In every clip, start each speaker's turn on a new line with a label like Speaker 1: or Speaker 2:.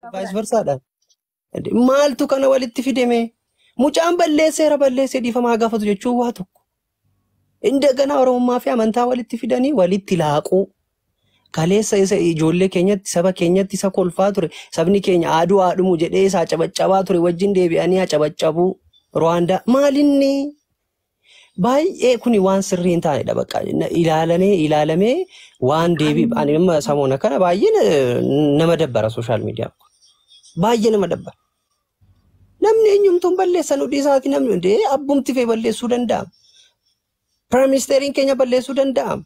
Speaker 1: Vice versaadhaan. Maaltu kana walitti fideme? Mucaan balleesseera, balleessee dhiifamaa gaafatu jechuun waa tokko. Indaganaa Oromummaa fi amantaa walitti fidanii walitti laaquu. Kaleessa isa ijoollee keenyatti, saba keenyatti isa kolfaa ture, sabni keenya aaduu haadhumu jedhee isaa cabaccabaa ture wajjin deebi'anii hacabaccabuu. Ruwaandaa maalinni baay'ee kuni waan sirrii hin taanedha. Bakka ilaalamee ilaalamee waan deebii ani amma samoona kana baay'ee nama dabbara, social media baay'ee nama dabbara. Namni eenyumtuun balleessan hudhii isaati, namni hundee abbumti fee balleessuu danda'a. Prime ministeeriin keenya balleessuu danda'a.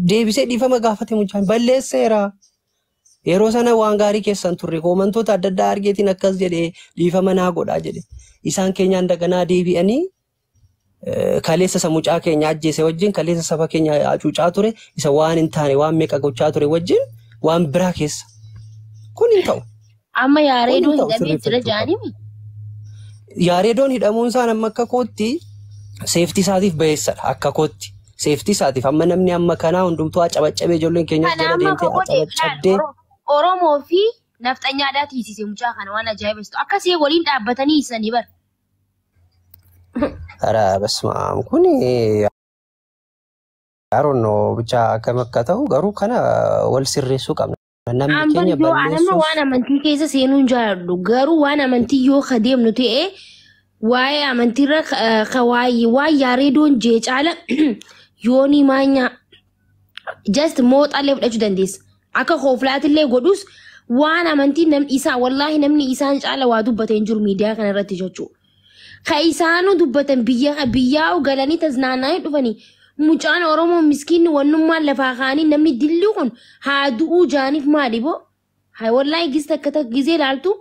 Speaker 1: Deebisee dhiifama gaafate, mucaan balleesseera. Yeroo sana waan gaarii keessan turre, koomantoota adda addaa argeetiin akkas jedhee dhiifama naa godhaa jedhe. Isaan keenyaan daganaa deebi'anii kaleessa isa mucaa keenya ajjeese wajjin, kaleessa saba keenya hacuucaa ture, isa waan hin taane waan meeqa gochaa ture wajjin waan biraa keessa. Kun hin ta'u.
Speaker 2: Amma
Speaker 1: Kun hin
Speaker 2: Yaareedoon
Speaker 1: ta'u,
Speaker 2: hidhamee jira
Speaker 1: sirreeffachuu qaba.
Speaker 2: jaanimi.
Speaker 1: Yaareedoon hidhamuun isaa nama akka kootti safety isaatiif bayeessadha, akka kootti. Safety isaatiif amma namni amma kanaa hundumtuu hacabaccabee, ijoolleen keenyas
Speaker 2: Kana
Speaker 1: jala
Speaker 2: amma
Speaker 1: deemtee
Speaker 2: ka godhe ilaal
Speaker 1: hacabaccabdee.
Speaker 2: Oromoo fi nafxanyaadhaa tiisise mucaa kana, waan ajaa'ibsiisu. Akkasii waliin dhaabbatanii hiisanii bara.
Speaker 1: ኧረ በስመ አብ, kuni I don't know ብቻ akkam akka ta'u, garuu kana wal sirreessuu qabna. Namni
Speaker 2: Ambar
Speaker 1: keenya
Speaker 2: yoo anamma
Speaker 1: balleessuus
Speaker 2: waan amantii keessa seenuu hin jaalladhu, garuu waan amantii yoo ka deemnu ta'e, waa'ee amantiirra ka waa'ee waan Yaareedoon jee caala yoonii maanyaa just mooxallee fudhachuu dandeessa. Akka kooflaatillee godhus waan amantii namni isaa, wallaahi, namni isaan caala waa dubbate hin jiru miidiyaa kana irratti jechuudha. Ka isaanuu dubbatan biyya biyyaa galanii taznaananii dhufanii, mucaan Oromoo miskiinni wannummaan lafaa kaanii namni dilli kun haa du'uu jaaniif maali boo? Haa, wallaahi, gis takka takka gizee ilaaltu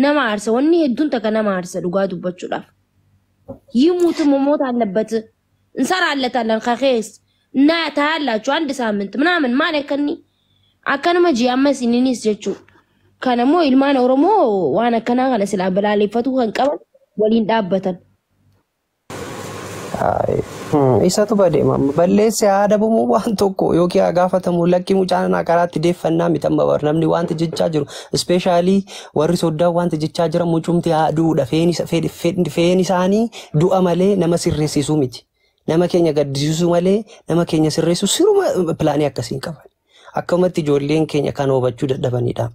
Speaker 2: nama aarsa, wanni hedduun takka nama aarsa dhugaa dubbachuudhaaf. ይሙት መሞት አለበት፣ እንሰራለታለን ከኬስ እና ታያላችሁ አንድ ሳምንት ምናምን ማለት ከኒ akkanuma jee ammas inninis jechuu. Kanammoo ilmaan Oromoo waan akkanaa kana silaa balaaleffatu kan qaban waliin dhaabbatan.
Speaker 1: Isatu bade, balleesse haa adabamu waan tokko yookiin haa gaafatamu, lakki mucaan karaatti deeffannaa miti. Amma bar namni wanti jechaa jiru, especially warri soddaa wanti jechaa jiran, mucumti haa du'uudha, feen isaanii du'a malee nama sirreessisuu miti. Nama keenya gaddisiisuu malee nama keenya sirreessuu siruma plan akkasii hin qaban. Akkamatti ijoolleen keenya kan hubachuu dadhabanidha.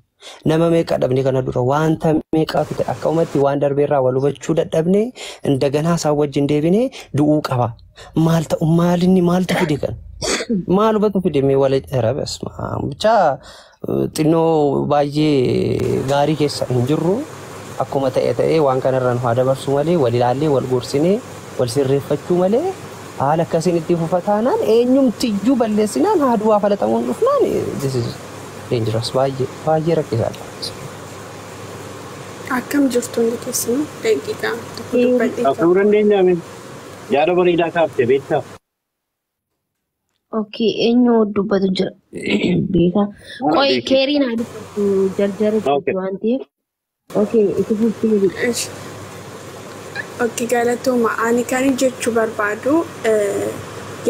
Speaker 1: Nama meeqa dhabne kana dura, wanta meeqatu ta'e, akkamatti waan darbeerraa wal hubachuu dadhabne, indaganaa isaan wajjin deebinee du'uu qaba. Maal ta'u, maalinni maaltu fide kan? Maalumatu fide mee wal rabas ብቻ xinnoo baay'ee gaarii keessa hin jirru. Akkuma ta'e ta'ee waan kanarra nu haa dabarsu malee, wal ilaallee, wal gorsinee, wal sirreeffachuu malee, haala akkasiin itti fufa taanaan, eenyumtiyyuu balleessinaan haa du'aa falatamuun dhufnaan, this is dangerous, baay'ee baay'ee rakkisaadha.
Speaker 3: Akkam jirtu hundi keessanuu? Daqiiqaa tokko dubbadhee
Speaker 4: Haasa'uu dandeenyaa? Yaada bareedaa kaafte beektaa?
Speaker 2: Okay, eenyu dubbatu jira? Beekaa.
Speaker 4: Mana
Speaker 2: Qoy
Speaker 4: beeki.
Speaker 2: keeriin haa dubbatu, jarjara jirti waan ta'eef. Okay, itti fuftee.
Speaker 3: Ish. Okay, galatooma. Ani kan jechuu barbaadu,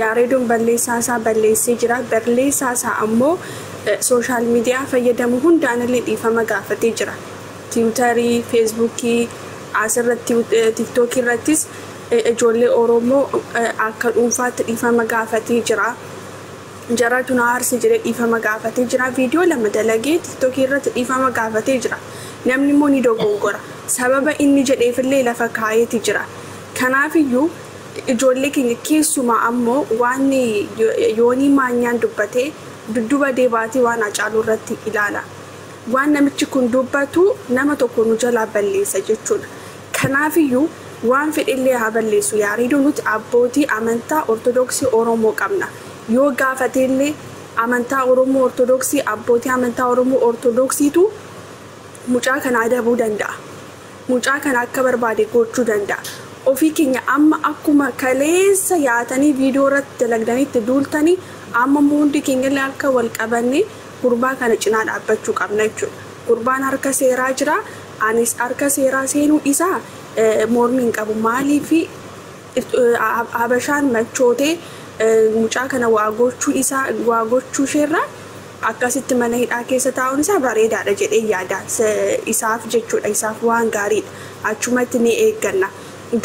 Speaker 3: Yaareedoon balleessaa isaa balleessee jira. Balleessaa isaa ammoo social media fayyadamu hundaanillee dhiifama gaafatee jira. Tiwutarii, Feesbuukii, asirratti Tiiktookii irrattis ijoollee Oromoo akka dhuunfaatti dhiifama gaafatee jira. Jaratu na aarse jedhee dhiifama gaafatee jira. Viidiyoo lama dalagee Tiiktookii irratti dhiifama gaafatee jira. Namni immoo ni dogongora. Sababa inni jedheefillee lafa kaa'eeti jira. Kanaafiyyuu ijoollee keenya keessumaa ammoo waan Yoonii Maanyaan dubbatee dudduuba deebaatii waan Hacaaluu irratti ilaala. Waan namichi kun dubbatu nama tokko nu jalaa balleessa jechuudha. Kanaafiyyuu waan fedhellee haa balleessu Yaareedoo, nuti abbootii amantaa Ortodoksii Oromoo qabna. Yoo gaafateellee amantaa Oromoo Ortodoksii, abbootii amantaa Oromoo Ortodoksiitu mucaa kana adabuu danda'a. Mucaa kana akka barbaade gochuu danda'a. Ofii keenya amma akkuma kaleessa yaatanii viidiyoo irratti dalagdanii itti duultanii, amma immoo hundi keenya illee akka wal qabanne gurbaa kana cinaa dhaabbachuu qabna jechuudha. Gurbaan harka seeraa jira. Anis harka seeraa seenuu isaa mormii hin qabu. Maaliifi Habashaan machootee mucaa kana waa gochuu isaa, waa gochuu isheerraa Akkasitti mana hidhaa keessa taa'uun isaa bareedaadha jedhee yaada. Isaaf jechuudha, isaaf waan gaariidha. Achumatti ni eegganna.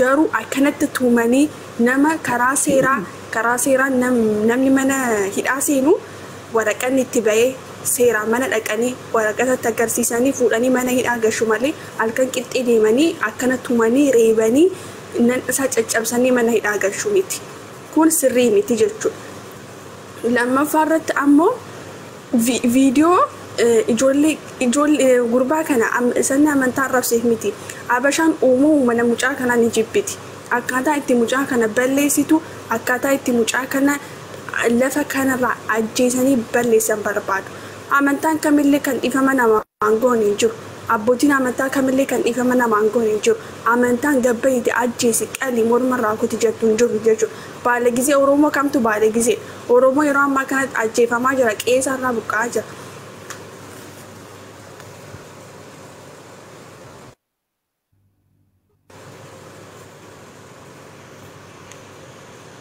Speaker 3: Garuu akkanatti tuumanii nama karaa seeraa namni mana hidhaa seenu waraqaan itti bahee seeraa mana dhaqanii waraqatatti agarsiisanii fuudhanii mana hidhaa gashu malee halkan qixxee deemanii akkana tumanii reebanii nan isaa caccabsanii mana hidhaa gashu miti. Kun sirrii miti jechuudha. Lammaffaa irratti ammoo viidiyoo ijoollee gurbaa kana sanni amantaa arrabseef miti. Abashaan uumuu mana mucaa kanaa ni jibbiti. Akkaataa itti mucaa kana balleessitu, akkaataa itti mucaa kana lafa kanarraa ajjeesanii balleessan barbaadu. Amantaan kamillee kan dhiifama namaan goone hin jiru. Abbootiin amantaa kamillee kan dhiifama namaan goone hin jiru. Amantaan gabbaayite ajjeesi qalii mormarraa kuti jettu hin jiru jechuudha. Baala gizee Oromoo kamtu baala gizee? Oromoo yeroo ammaa kanatti ajjeefamaa jira, qe'eerraa buqqa'aa jira.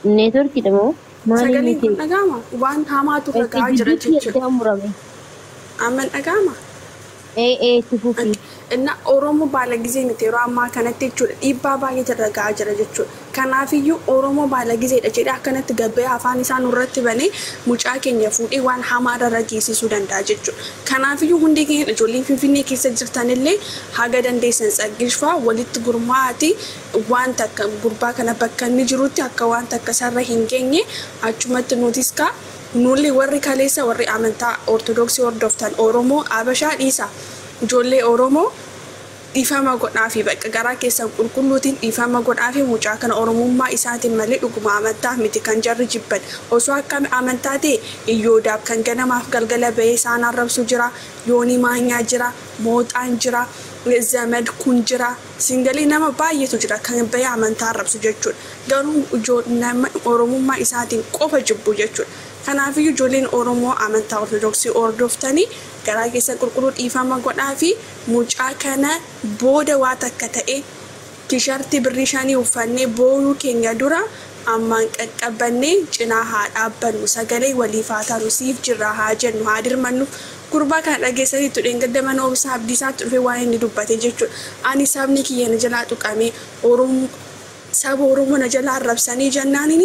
Speaker 2: Neetworkiidha moo?
Speaker 3: Sagaleen kun dhaga'ama? Waan hamaatu irra ga'aa jira jechuudha. Amma dhaga'ama?
Speaker 2: Itti fufi.
Speaker 3: Inna Oromoo baala gizee miti yeroo ammaa kanatti jechuudha. Dhiibbaa baay'eetu irra ga'aa jira jechuudha. Kanaafiyyuu Oromoo baala gizeedha jedhee akkanatti gabbee afaan isaa nurratti banee mucaa keenya fuudhee waan hamaa irra geessisuu danda'a jechuudha. Kanaafiyyuu hundi keenya ijoolleen Finfinnee keessa jirtanillee haga dandeessan tsaggishfaa walitti gurmaa'aati waan takka gurbaa kana bakka inni jirutti akka waan takka sarara hin geenye achumatti nutis kaa nulli warri kaleessa warri amantaa Ortodoksii hordoftan Oromoo Abashaa dhiisa. Ijoollee Oromoo dhiifama godhaafi bakka garaa keessan qulqulluutiin dhiifama godhaafi mucaa kana Oromummaa isaatiin malee dhuguma amantaa miti kan jarri jibban. Osoo akka amantaa ta'e iyyoodaaf kan ganamaaf galgala bahee isaan arrabsu jira, yoonii maanyaa jira, mooxaan jira, zamad kun jira, singalee nama baay'eetu jira kan bahee amantaa arrabsu jechuudha. Garuu nama Oromummaa isaatiin qofa jibbu jechuudha. Kanaafiyyuu ijoolleen Oromoo amantaa Ortodoksii hordoftanii garaa keessan qulqulluu dhiifama godhaa fi mucaa kana booda waa takka ta'e tishartii birrii 5 uffannee booyuu keenya dura ammaan qaqqabannee cinaa haa dhaabbannu, sagalee waliif haa taanu, siif jirra haa jennu, haa dirmannu. Gurbaa kana dhageessaniitu dheengadda mana obsaa Abdiisaatti dhufee waan inni dubbate jechuudha. Ani sabni kiyya na jalaa tuqamee Oromoo saba Oromoo na jalaa arrabsanii jennaaniin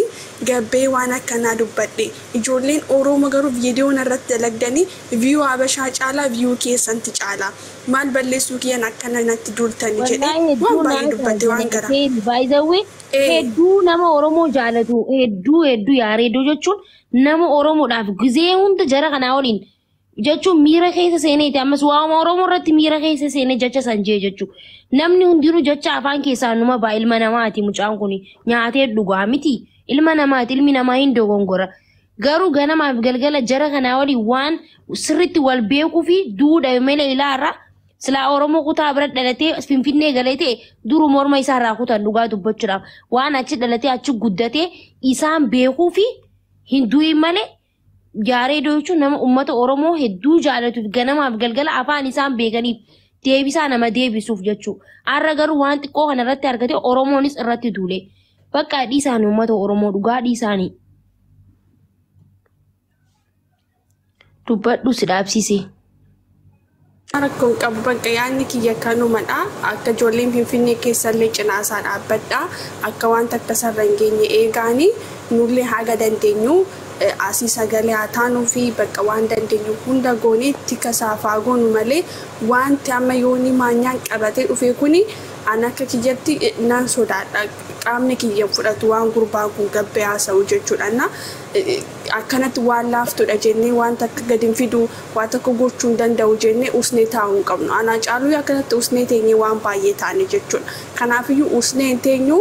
Speaker 3: gabbee waan akkanaa dubbadhe. Ijoolleen Oromoo garuu viidiyoo irratti dalagdanii viyuu Habashaa caalaa viyuu keessanti caalaa. Maal balleessuu kiyyan akkana natti duultanii jedhee waan baay'ee dubbate waan gara.
Speaker 2: Baay'ee hedduu nama Oromoo jaalatu hedduu hedduu yaareedoo jechuun nama Oromoodhaaf gizee hunda jara kanaa waliin jechuun miira keessa seeneeti ammas waa'uma Oromoo irratti miira keessa seenee jecha san jee jechuudha. Namni hundinuu jecha afaan keessaa numa ba'a ilma namaati mucaan kun nyaatee dhugaa miti ilma namaati ilmi namaa hin dogongora. Garuu ganamaaf galgala jara kanaa waliin waan sirriitti wal beekuu fi duudha malee ilaarra silaa Oromoo kutaa bira dhalatee Finfinnee galee ta'e duru morma isaarraa kutan dhugaa dubbachuudhaaf waan achi dhalatee achi guddatee isaan beekuu fi hin du'in malee Yaareedoo jechuun nama uummata Oromoo hedduu jaalatuuf ganamaaf galgala afaan isaan beekaniif deebisaa nama deebisuuf jechuudha. Har'a garuu waan xiqqoo kana irratti argate Oromoonis irratti duule. Bakka dhiisaanii uummata Oromoo dhugaa dhiisaanii. Dubbadhu si dhaabsise.
Speaker 3: Rakkoon qabu bakka yaadni kiyya kanumadha. Akka ijoolleen Finfinnee keessallee cinaa isaa dhaabbadha. Akka waan takka sarara hin geenye eegaanii nullee haga dandeenyu asii sagalee haa taanuu fi bakka waan dandeenyu hunda goonee tika saafaa goonu malee wanti amma yoonii maanyaan qabatee dhufe kuni an akka kiyyatti nan sodaadha. Qaamni kiyya fudhatu waan gurbaan kun gabbee haasa'u jechuudha. Akkanatti waan laaftudha jennee waan takka gadi hin fidu waan takka gochuu hin danda'u jennee usnee taa'uu hin qabnu. Anaa caaluu akkanatti usnee teenyee waan baay'ee taane jechuudha. Kanaafiyyuu usnee hin teenyu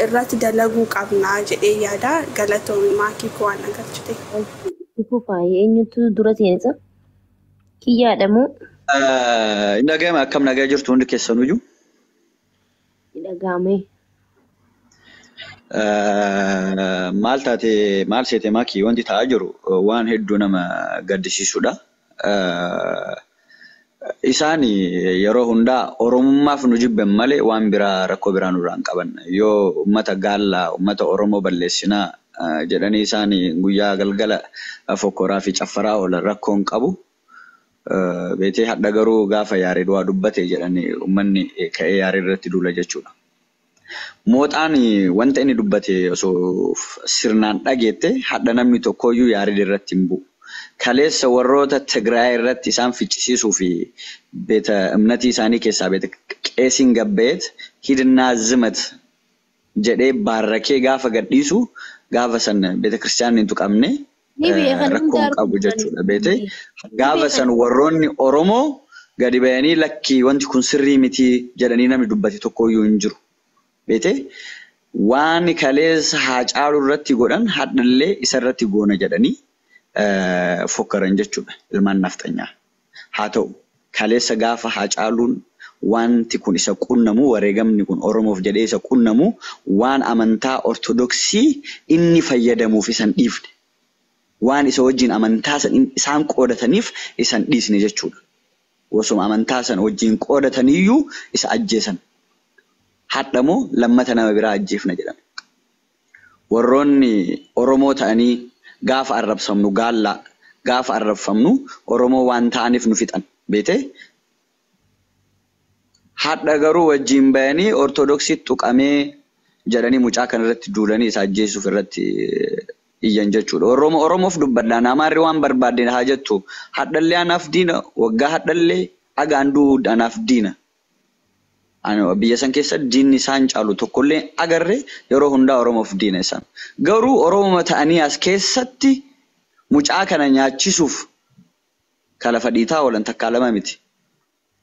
Speaker 3: irratti dalaguu qabnaa jedhee yaada. Galatoomi maakii koo waan agarchite.
Speaker 2: Ifufaayee eenyutu dura seensa? Kiyyaadha moo?
Speaker 5: Hin dhaga'ame akkam nagaa jirtu hundi keessanuyyuu?
Speaker 2: Hin dhaga'ame.
Speaker 5: Maal taate maal seete maakii wanti ta'aa jiru waan hedduu nama gaddisiisudha. Isaan yeroo hundaa Oromummaaf nu jibban malee waan biraa rakkoo biraa nurraa hin qaban. Yoo uummata gaallaa uummata Oromoo balleessinaa jedhanii isaan guyyaa galgala fokkoraa fi caffaraa oolan rakkoon qabu. Beetee hadha garuu gaafa Yaareed waa dubbate jedhanii uummanni ka'ee Yaareed irratti duula jechuudha. Mooxaan wanta inni dubbate osoo sirnaan dhageette hadha namni tokkoyyuu Yaareed irratti hin bu'u. Kaleessa warroota Tigraay irratti isaan ficcisiisuu fi beeta እምነtii isaanii keessaa beeta qeesiin gabbeet hidnaa zimat jedhee baarrakee gaafa gadhiisu gaafa san beeta kiristaanni hin tuqamne
Speaker 2: Ni beekan
Speaker 5: rakkoo
Speaker 2: hunda
Speaker 5: hin qabu
Speaker 2: arguu
Speaker 5: jechuudha beete.
Speaker 2: ni
Speaker 5: Gaafa
Speaker 2: beekan.
Speaker 5: san warroonni Oromoo gadi bayanii lakkii wanti kun sirrii miti jedhanii namni dubbate tokkoyyuu hin jiru. Beete waan kaleessa Haacaaluu irratti godhan hadhallee isa irratti goona jedhanii fokkaran jechuudha ilmaan nafxanyaa. Haa ta'u kaleessa gaafa Haacaaluun wanti kun isa qunnamu wareegamni kun Oromoof jedhee isa qunnamu waan amantaa Ortodoksii inni fayyadamuuf isan dhiifne. Waan isa wajjin amantaa san isaan qoodataniif isan dhiisne jechuudha. Osuma amantaa san wajjin qoodataniyyuu isa ajjeesan. Hadhamoo lammata nama biraa ajjeefna jedhame. Warroonni Oromoo ta'anii gaafa arrabsamnu gaallaa gaafa arrabfamnu Oromoo waan ta'aniif nu fixan beete. Hadha garuu wajjin bayanii Ortodoksii tuqamee jedhanii mucaa kanarratti duulanii isa ajjeesuuf irratti iyyan jechuudha. Oromoo Oromoof dubbadhaan Amaarri waan barbaadde haa jettu. Hadhallee anaaf diina waggaa hadhallee dhagaan du'u anaaf diina. Biyya san keessa diinni isaan caalu tokkollee agarre yeroo hundaa Oromoof diina isaan. Garuu Oromoma ta'anii as keessatti mucaa kana nyaachisuuf kalafa dhiitaa oolan takkaa lama miti.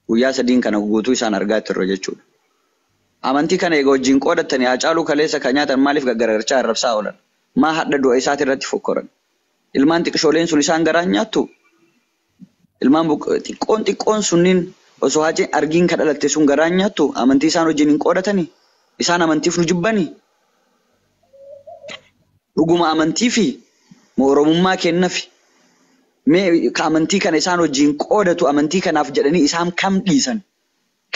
Speaker 5: Guyyaa sadiin kana guutuu isaan argaa turre jechuudha. Amantii kana egaa wajjin qoodatanii Haacaaluu kaleessa kan nyaatan maaliif gaggaragalchaa arrabsaa oolan? Maa hadha du'a isaati irratti fokkoran? Ilmaan xiqqishooleen sun isaan garaan nyaattu? Ilmaan xiqqoon xiqqoon sunniin osoo Haaceen argiin kan dhalatte sun garaan nyaattu? Amantii isaan wajjin hin qoodatanii? Isaan amantiif nu jibbanii? Dhuguma amantii fi moo Oromummaa kennafi? Mee ka amantii kana isaan wajjin qoodatu amantii kanaaf jedhanii isaan kam dhiisan?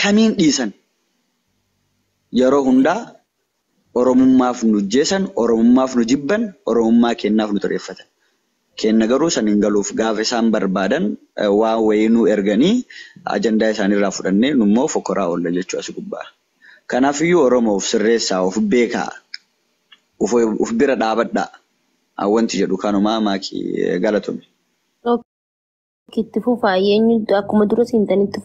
Speaker 5: Kamiin dhiisan? Yeroo hundaa Oromummaaf nu jeesan, Oromummaaf nu jibban, Oromummaa kennaaf nu xureeffatan. Kenna garuu san hin galuuf gaafa isaan barbaadan waan wayii nu erganii ajandaa isaaniirraa fudhannee nummoo fokkoraa oolla jechuu as gubbaa. Kanaafiyyuu Oromoo of sirreessaa, of beekaa, of bira dhaabadhaa. Wanti jedhu kanumaa maakii galatome.
Speaker 2: Itti fufaa eenyu akkuma dura seentanitti.